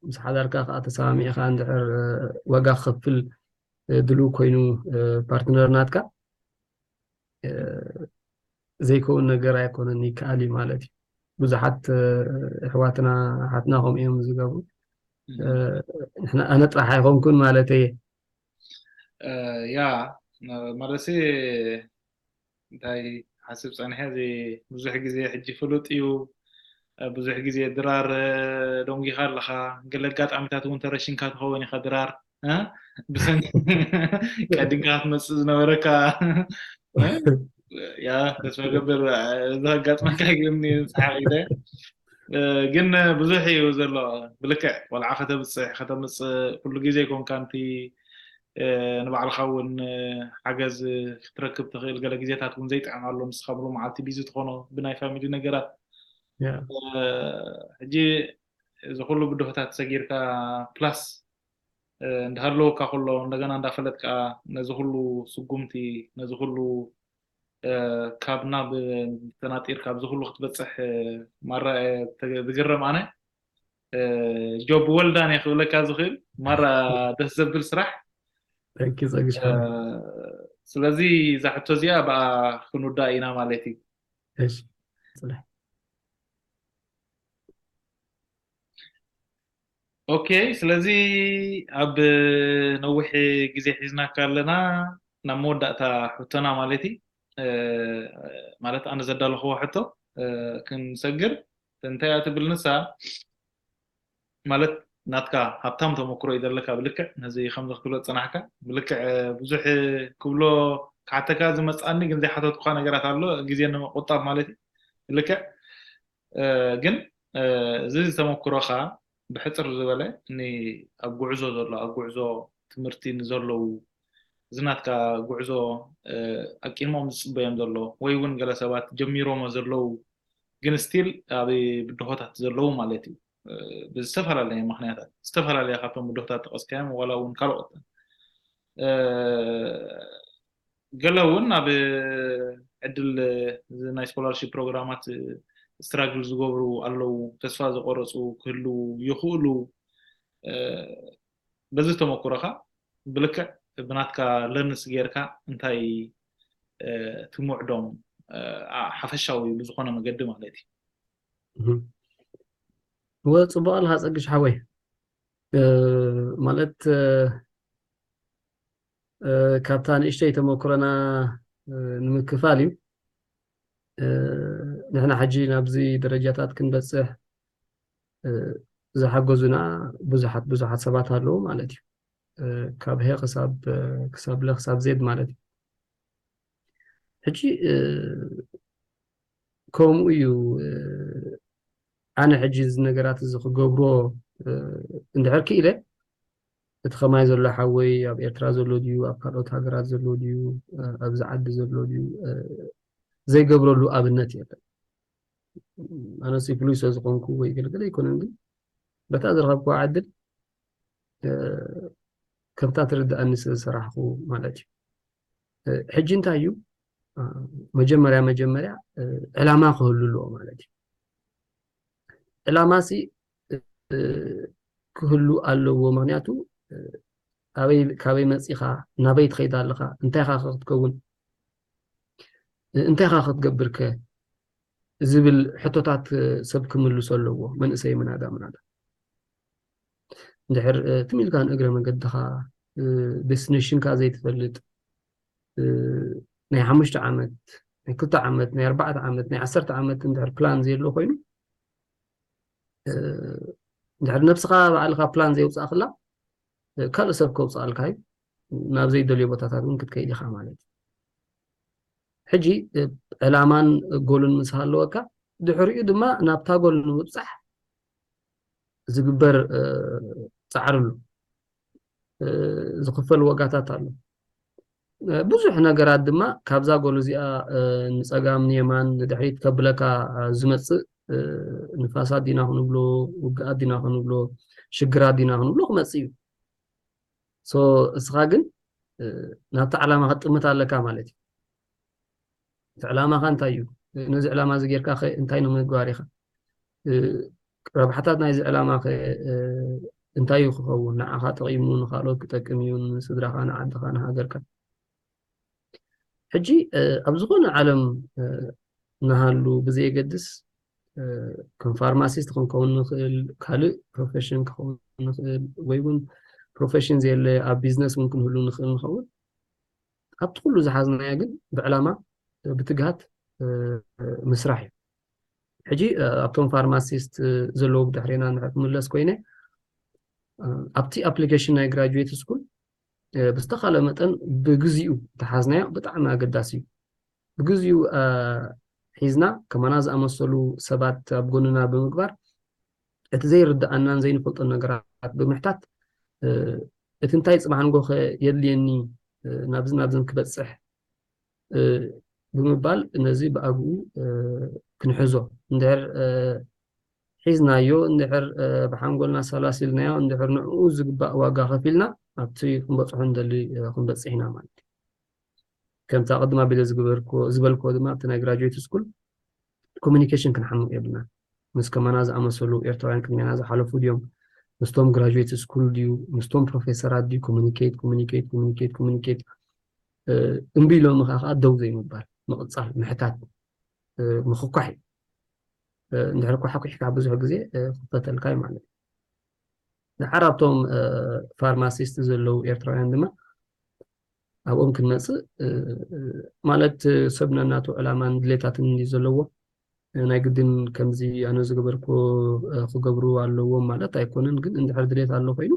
ምስ ሓዳርካ ከዓ ተሰማሚዕካ እንድሕር ዋጋ ክከፍል ድሉ ኮይኑ ፓርትነር ናትካ ዘይከውን ነገር ኣይኮነን፣ ይከኣል እዩ ማለት እዩ። ብዙሓት ኣሕዋትና ኣሓትና ከምኡ እዮም ዝገብሩ። ኣነ ጥራሕ ኣይኮንኩን ማለት እየ። ያ ማለት እንታይ ሓስብ ጸኒሐ እዚ ብዙሕ ግዜ ሕጂ ፍሉጥ እዩ። ብዙሕ ግዜ ድራር ደንጊኻ ኣለኻ። ገለ ኣጋጣሚታት እውን ተረሽንካ ትኸውን ኢኻ ድራር ብሰንኪ ቀዲምካ ክትመፅእ ዝነበረካ። ያ ተስፋ ገብር እዚ ከጋጥመካ ግኒ ሰሓቕ ኢለ። ግን ብዙሕ እዩ ዘሎ። ብልክዕ ቆልዓ ከተብፅሕ ከተምፅእ ኩሉ ግዜ ይኮንካ ንቲ ንባዕልኻ እውን ሓገዝ ክትረክብ ትኽእል። ገለ ግዜታት እውን ዘይጥዕም ኣሎ፣ ንስኻ ሙሉ መዓልቲ ቢዚ ትኾኖ ብናይ ፋሚሊ ነገራት። ሕጂ እዚ ኩሉ ብድሆታት ሰጊርካ ፕላስ እንዳሃለወካ ከሎ እንደገና እንዳፈለጥካ ነዚ ኩሉ ስጉምቲ ነዚ ኩሉ ካብ ናብ ተናጢር ካብዚ ኩሉ ክትበፅሕ ማራ ዝግረም ኣነ። ጆብ ወልዳን እየ ክብለካ ዝኽእል። ማራ ደስ ዘብል ስራሕ። ስለዚ እዛ ሕቶ እዚኣ ብኣ ክንውዳእ ኢና ማለት እዩ። ኦኬ፣ ስለዚ ኣብ ነዊሕ ግዜ ሒዝናካ ኣለና ናብ መወዳእታ ሕቶና ማለት እዩ። ማለት ኣነ ዘዳለኽዎ ሕቶ ክንሰግር እንታይ እያ ትብል ንሳ ማለት ናትካ ሃብታም ተመክሮ እዩ ዘለካ። ብልክዕ ነዚ ከምዚ ክትብሎ ዝጸናሕካ ብልክዕ ብዙሕ ክብሎ ክሓተካ ዝመጽኣኒ ግን ዘይሓተትኳ ነገራት ኣሎ ግዜ ንምቁጣብ ማለት እዩ። ብልክዕ ግን እዚ ተመክሮኻ ብሕጽር ዝበለ ኒ ኣብ ጉዕዞ ዘሎ ኣብ ጉዕዞ ትምህርቲ ንዘለዉ እዚ ናትካ ጉዕዞ ኣቂድሞም ዝጽበዮም ዘሎ ወይ እውን ገለ ሰባት ጀሚሮሞ ዘለዉ ግን ስቲል ኣብ ብድሆታት ዘለዉ ማለት እዩ። ብዝተፈላለየ ምክንያታት ዝተፈላለየ ካብቶም ብድሆታት ጠቀስካዮም ዋላ እውን ካልኦት ገለ እውን ኣብ ዕድል ናይ ስኮላርሽፕ ፕሮግራማት ስትራግል ዝገብሩ ኣለዉ፣ ተስፋ ዝቆረፁ ክህልዉ ይኽእሉ። በዚ ተመኩሮኻ ብልክዕ ብናትካ ለርንስ ጌርካ እንታይ ትምዕዶም ሓፈሻዊ ብዝኾነ መገዲ ማለት እዩ። እወ፣ ጽቡቕ ኣለኻ ጸግሽ ሓወይ። ማለት ካብታ ንእሽተይ ተመክሮና ንምክፋል እዩ። ንሕና ሕጂ ናብዚ ደረጃታት ክንበጽሕ ዝሓገዙና ብዙሓት ብዙሓት ሰባት ኣለዉ ማለት እዩ። ካብ ሀ ክሳብ ክሳብ ለ ክሳብ ዜድ ማለት እዩ። ሕጂ ከምኡ እዩ። ኣነ ሕጂ እዚ ነገራት እዚ ክገብሮ እንድሕር ክኢለ እቲ ከማይ ዘሎ ሓወይ ኣብ ኤርትራ ዘሎ ድዩ ኣብ ካልኦት ሃገራት ዘሎ ድዩ ኣብዚ ዓዲ ዘሎ ድዩ ዘይገብረሉ ኣብነት የለን። ኣነሲ ፍሉይ ስለ ዝኾንኩ ወይ ገለገለ ኣይኮነን፣ ግን በታ ዝረኸብኩዋ ዕድል ከምታ ትርድኣኒ ስለ ዝሰራሕኩ ማለት እዩ። ሕጂ እንታይ እዩ መጀመርያ መጀመርያ ዕላማ ክህሉ ኣለዎ ማለት እዩ። ዕላማ ሲ ክህሉ ኣለዎ፣ ምክንያቱ ኣበይ ካበይ መፂኻ ናበይ ትኸይድ ኣለኻ እንታይ ኻ ክትከውን እንታይ ኻ ክትገብር ከ ዝብል ሕቶታት ሰብ ክምልሶ ኣለዎ። መንእሰይ ምናዳ ምናዳ እንድሕር ትም ኢልካ ንእግረ መገድኻ ዴስቲኔሽንካ ዘይትፈልጥ ናይ ሓሙሽተ ዓመት ናይ ክልተ ዓመት ናይ ኣርባዕተ ዓመት ናይ ዓሰርተ ዓመት እንድሕር ፕላን ዘየሎ ኮይኑ እንድሕር ነብስኻ ባዕልኻ ፕላን ዘየውፃእክላ ካልእ ሰብ ከውፅኣልካ እዩ። ናብ ዘይደልዮ ቦታታት እውን ክትከይድ ኢኻ ማለት እዩ። ሕጂ ዕላማን ጎልን ምስ ሃለወካ ድሕሪኡ ድማ ናብታ ጎል ንምብፃሕ ዝግበር ፃዕሪ ኣሎ፣ ዝኽፈል ዋጋታት ኣሎ። ብዙሕ ነገራት ድማ ካብዛ ጎል እዚኣ ንፀጋም ንየማን ንድሕሪት ከብለካ ዝመፅእ ንፋሳት ዲና ክንብሎ ውግኣት ዲና ክንብሎ ሽግራት ዲና ክንብሎ ክመፅእ እዩ። ሶ እስኻ ግን ናብቲ ዕላማ ክትጥምት ኣለካ ማለት እዩ። እቲ ዕላማኻ እንታይ እዩ? ነዚ ዕላማ እዚ ጌርካ ኸ እንታይ ንምግባር ኢኻ? ረብሓታት ናይዚ ዕላማ ኸ እንታይ እዩ ክኸውን? ንዓኻ ጠቒሙ ንኻልኦት ክጠቅም እዩ፣ ንስድራኻ፣ ንዓድኻ፣ ንሃገርካ። ሕጂ ኣብ ዝኾነ ዓለም ንሃሉ ብዘየገድስ ከም ፋርማሲስት ክንከውን ንኽእል፣ ካልእ ፕሮፌሽን ክኸውን ንኽእል፣ ወይ እውን ፕሮፌሽን ዘየለ ኣብ ቢዝነስ እውን ክንህሉ ንኽእል ንኸውን። ኣብቲ ኩሉ ዝሓዝናዮ ግን ብዕላማ ብትግሃት ምስራሕ እዩ። ሕጂ ኣብቶም ፋርማሲስት ዘለዉ ብድሕሬና እንድሕር ክምለስ ኮይነ፣ ኣብቲ ኣፕሊኬሽን ናይ ግራጁዌት ስኩል ብዝተኻለ መጠን ብግዚኡ ተሓዝናዮ ብጣዕሚ ኣገዳሲ እዩ። ብግዚኡ ሒዝና ከማና ዝኣመሰሉ ሰባት ኣብ ጎንና ብምግባር እቲ ዘይርድኣናን ዘይንፈልጦን ነገራት ብምሕታት እቲ እንታይ ፅባሕ ንጎኸ የድልየኒ ናብዚ ናብዝን ክበፅሕ ብምባል ነዚ ብኣግኡ ክንሕዞ እንድሕር ሒዝናዮ እንድሕር ብሓንጎልና ሰላሲልናዮ እንድሕር ንዕኡ ዝግባእ ዋጋ ከፊልና ኣብቲ ክንበፅሖ ንደሊ ክንበፅሕ ኢና ማለት እዩ። ከምቲ ኣቐድማ ቢለ ዝበልክዎ ድማ ኣብቲ ናይ ግራጁዌት ስኩል ኮሚኒኬሽን ክንሓምቕ የብልና። ምስ ከማና ዝኣመሰሉ ኤርትራውያን ቅድሜና ዝሓለፉ ድዮም? ምስቶም ግራጁዌት ስኩል ድዩ? ምስቶም ፕሮፌሰራት ድዩ? ኮሚኒኬት ኮሚኒኬት ኮሚኒኬት ኮሚኒኬት እምቢ ኢሎም ከዓ ደው ዘይምባል፣ ምቕፃል፣ ምሕታት፣ ምኽኳሕ እዩ። እንድሕር ኳሕኩሕካ ብዙሕ ግዜ ክፈተልካ እዩ ማለት እዩ። ድሓር ኣብቶም ፋርማሲስት ዘለዉ ኤርትራውያን ድማ ኣብኦም ክንመፅእ ማለት ሰብ ነናቱ ዕላማን ድሌታትን እንዲ ዘለዎ ናይ ግድን ከምዚ ኣነ ዝገበርኩ ክገብሩ ኣለዎም ማለት ኣይኮነን። ግን እንድሕር ድሌት ኣሎ ኮይኑ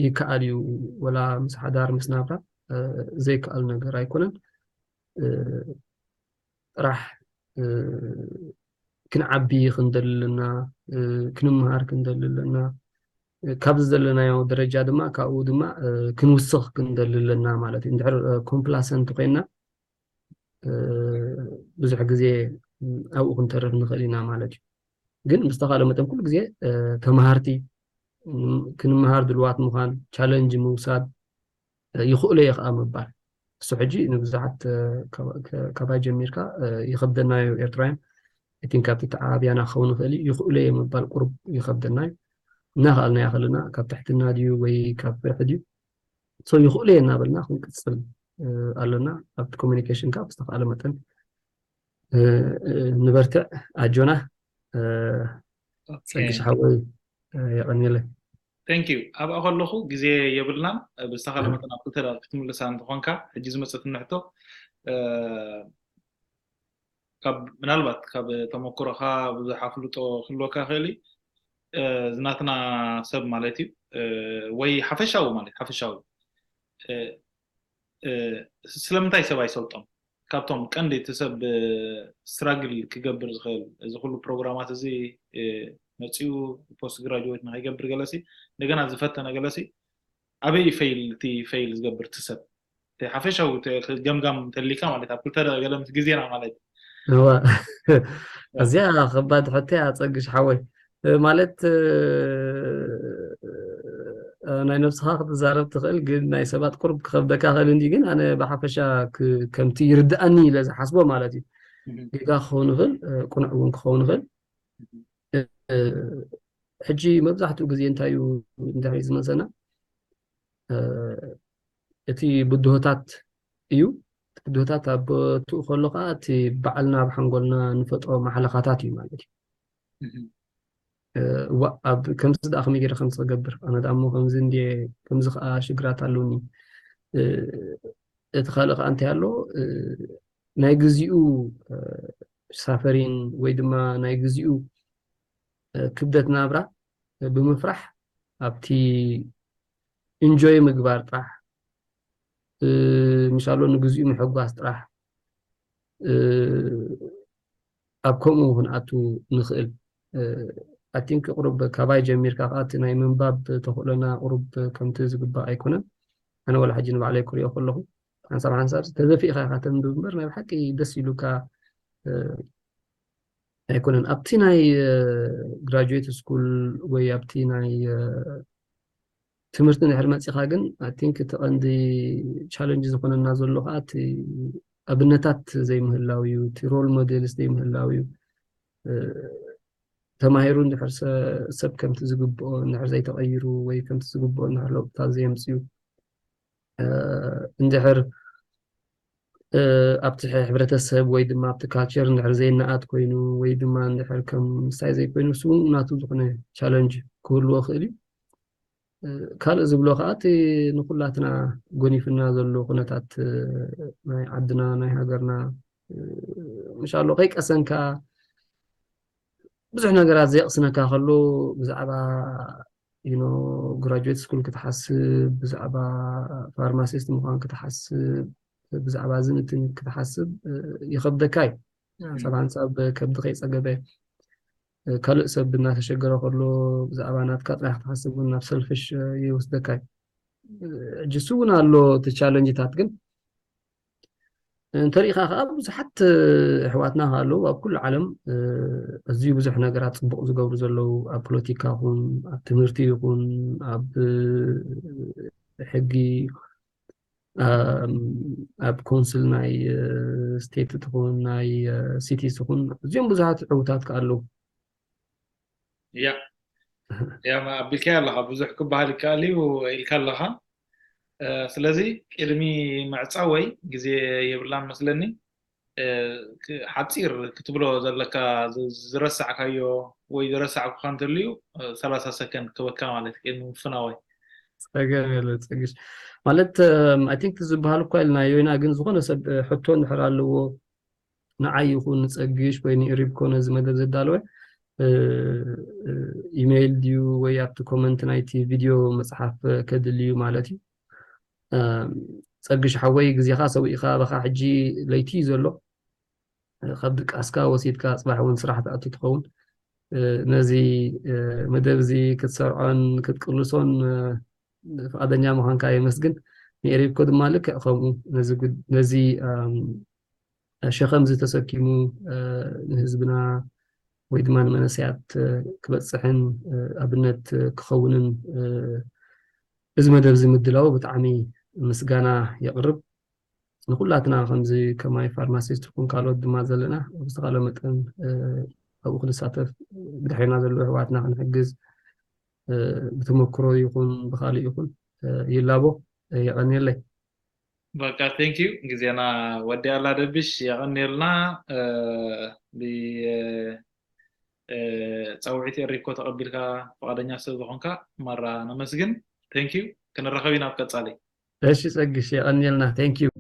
ይከኣል እዩ። ወላ ምስ ሓዳር ምስ ናብራ ዘይከኣል ነገር ኣይኮነን። ጥራሕ ክንዓቢ ክንደሊ ኣለና፣ ክንምሃር ክንደሊ ኣለና። ካብዚ ዘለናዮ ደረጃ ድማ ካብኡ ድማ ክንውስኽ ክንደሊ ኣለና ማለት እዩ። እንድሕር ኮምፕላሰንት ኮይና ብዙሕ ግዜ ኣብኡ ክንተርፍ ንኽእል ኢና ማለት እዩ። ግን ብዝተኻለ መጠን ኩሉ ግዜ ተምሃርቲ ክንምሃር ድልዋት ምዃን፣ ቻለንጅ ምውሳድ ይኽእሎ እየ ከዓ ምባል። እሱ ሕጂ ንብዙሓት ካባይ ጀሚርካ ይኸብደናዮ ኤርትራውያን እቲ ካብቲ ተዓብያና ክኸውን ይኽእል እዩ። ይኽእሎ እየ ምባል ቁሩብ ይኸብደና እዩ። እናኸኣልና ያኸልና ካብ ትሕትና ድዩ ወይ ካብ ፍርሒ ድዩ ሰው ይኽእሎ እየ እናበልና ክንቅፅል ኣለና። ኣብቲ ኮሚኒኬሽን ከዓ ብዝተኽኣለ መጠን ንበርትዕ። ኣጆና ፀግሽ ሓወይ የቐንየለይ። Thank you። ኣብኣ ከለኹ ግዜ የብልናን ብዝተኻለ መጠን ኣብ ክልተ ደቂቕ ክትምልሳ እንተኾንካ ሕጂ ዝመፀትኒ ሕቶ ካብ ምናልባት ካብ ተመክሮኻ ብዙሕ ኣፍልጦ ክህልወካ ይኽእል እዩ ዝናትና ሰብ ማለት እዩ ወይ ሓፈሻዊ ማለት ሓፈሻዊ ስለምንታይ ሰብ ኣይሰልጦም ካብቶም ቀንዲ እቲ ሰብ ስትራግል ክገብር ዝኽእል እዚ ኩሉ ፕሮግራማት እዚ መፂኡ ፖስት ግራጅዌት ንኸይገብር ገለሲ እንደገና ዝፈተነ ገለሲ ኣበይ ፌል እቲ ፌል ዝገብር እቲ ሰብ ሓፈሻዊ ገምጋም ተሊካ ማለት ኣብ ክልተ ገለ ምስ ግዜና ማለት እዚኣ ከባድ ሕቶ እያ ፀግሽ ሓወይ ማለት ናይ ነብስኻ ክትዛረብ ትኽእል ግን ናይ ሰባት ቁርብ ክኸብደካ ክእል እንዲ ግን ኣነ ብሓፈሻ ከምቲ ይርድኣኒ ኢለ ዝሓስቦ ማለት እዩ ጌጋ ክኸውን ይኽእል ቁኑዕ እውን ክኸውን ይኽእል ሕጂ መብዛሕትኡ ግዜ እንታይ እዩ እንድሕሪ ዝመፀና እቲ ብድሆታት እዩ ብድሆታት ኣብ ቦትኡ ከሎ ከዓ እቲ ባዕልና ኣብ ሓንጎልና ንፈጥሮ ማሕለኻታት እዩ ማለት እዩ እዋ ኣብ ከምዚ ደኣ ከመይ ገይረ ከምዚ ክገብር ኣነ ደኣ እሞ ከምዚ እንድየ ከምዚ ከዓ ሽግራት ኣለውኒ እቲ ካልእ ከዓ እንታይ ኣሎ ናይ ግዚኡ ሳፈሪን ወይ ድማ ናይ ግዚኡ ክብደት ናብራ ብምፍራሕ ኣብቲ ኢንጆይ ምግባር ጥራሕ ምሻሎ ንግዚኡ ምሕጓስ ጥራሕ ኣብ ከምኡ ክንኣቱ ንኽእል I think ቁሩብ ካባይ ጀሚርካ ከዓ እቲ ናይ ምንባብ ተኽእሎና ቁሩብ ከምቲ ዝግባእ ኣይኮነን ኣነ ወላ ሕጂ ንባዕለይ ክሪኦ ከለኹ ሓንሳብ ሓንሳብ ተዘፊእካ ኢካ ተንብብ እምበር ናይ ብሓቂ ደስ ኢሉካ ኣይኮነን ኣብቲ ናይ ግራጁዌት ስኩል ወይ ኣብቲ ናይ ትምህርቲ እንድሕር መፂኻ ግን I think እቲ ቀንዲ ቻለንጅ ዝኾነና ዘሎ ከዓ እቲ ኣብነታት ዘይምህላው እዩ እቲ ሮል ሞዴልስ ዘይምህላው እዩ ተማሂሩ እንድሕር ሰብ ከምቲ ዝግብኦ እንድሕር ዘይተቐይሩ ወይ ከምቲ ዝግብኦ እንድሕር ለውጥታት ዘየምፅኡ እንድሕር ኣብቲ ሕብረተሰብ ወይ ድማ ኣብቲ ካልቸር እንድሕር ዘይነኣድ ኮይኑ ወይ ድማ እንድሕር ከም ምሳይ ዘይኮይኑ እሱ እውን ናቱ ዝኾነ ቻለንጅ ክህልዎ ክእል እዩ ካልእ ዝብሎ ከዓ እቲ ንኩላትና ጎኒፍና ዘሎ ኩነታት ናይ ዓድና ናይ ሃገርና ምሻሎ ከይቀሰንካ ብዙሕ ነገራት ዘየቕስነካ ከሎ ብዛዕባ you know graduate school ክትሓስብ ብዛዕባ ፋርማሲስት ምዃን ክትሓስብ ብዛዕባ ዝንትን ክትሓስብ ይኸብደካ እዩ። ሰብ ሓንሳብ ከብዲ ከይፀገበ ካልእ ሰብ እናተሸገረ ከሎ ብዛዕባ ናትካ ጥራሕ ክትሓስብ እውን ናብ ሰልፍሽ ይወስደካ እዩ። ሕጂ እሱ እውን ኣሎ እቲ ቻለንጅታት ግን እንተሪኢኻ ከዓ ብዙሓት ኣሕዋትና ኣለዉ ኣብ ኩሉ ዓለም ኣዝዩ ብዙሕ ነገራት ፅቡቕ ዝገብሩ ዘለዉ ኣብ ፖለቲካ ይኹን ኣብ ትምህርቲ ይኹን ኣብ ሕጊ ኣብ ኮንስል ናይ ስቴት ትኹን ናይ ሲቲ ትኹን እዚኦም ብዙሓት ዕውታት ከዓ ኣለዉ። ያ ያ ኣቢልካዮ ኣለኻ። ብዙሕ ክበሃል ይከኣል እዩ ኢልካ ኣለኻ። ስለዚ ቅድሚ ምዕፃወይ ግዜ የብላን መስለኒ። ሓፂር ክትብሎ ዘለካ ዝረሳዕካዮ ወይ ዝረሳዕኩካ እንተልዩ ሰላሳ ሰከንድ ክበካ ማለት ቅድሚ ምፍናወይ። ፀገም የለ ፀግሽ ማለት ኣይ ቲንክ ዝበሃል እኳ ኢልና ዮይና ግን ዝኾነ ሰብ ሕቶ እንድሕር ኣለዎ ንዓይ ይኹን ንፀግሽ ወይ ንኢሪብኮ ነዚ መደብ ዘዳለወ ኢሜይል ድዩ ወይ ኣብቲ ኮመንት ናይቲ ቪድዮ መፅሓፍ ከድል እዩ ማለት እዩ። ፀግሽ ሓወይ ግዜኻ ሰዊእካ በኻ ሕጂ ለይቲ እዩ ዘሎ ካብ ድቃስካ ወሲድካ ፅባሕ እውን ስራሕ ትኣቱ ትኸውን ነዚ መደብ እዚ ክትሰርዖን ክትቅልሶን ፍቃደኛ ምዃንካ የመስግን። ንኤሪብኮ ድማ ልክዕ ከምኡ ነዚ ሸኸም ዝተሰኪሙ ንህዝብና ወይ ድማ ንመንእሰያት ክበፅሕን ኣብነት ክኸውንን እዚ መደብ እዚ ምድላው ብጣዕሚ ምስጋና የቕርብ። ንኩላትና ከምዚ ከማይ ፋርማሲስት ይኹን ካልኦት ድማ ዘለና ብዝተኻለ መጠን ኣብኡ ክንሳተፍ ብድሕሪና ዘለዉ ኣሕዋትና ክንሕግዝ ብተመክሮ ይኹን ብካልእ ይኹን ይላቦ። የቐንየለይ። በቃ thank you ግዜና ወዲኣላ ደብሽ የቐንየልና። ብፀውዒት ኤሪኮ ተቐቢልካ ፍቓደኛ ስለ ዝኾንካ ማራ ነመስግን። thank you ክንራኸብ ኢና ኣብ ቀፃሊ። እሺ ፀግሽ የቐንየልና። thank you።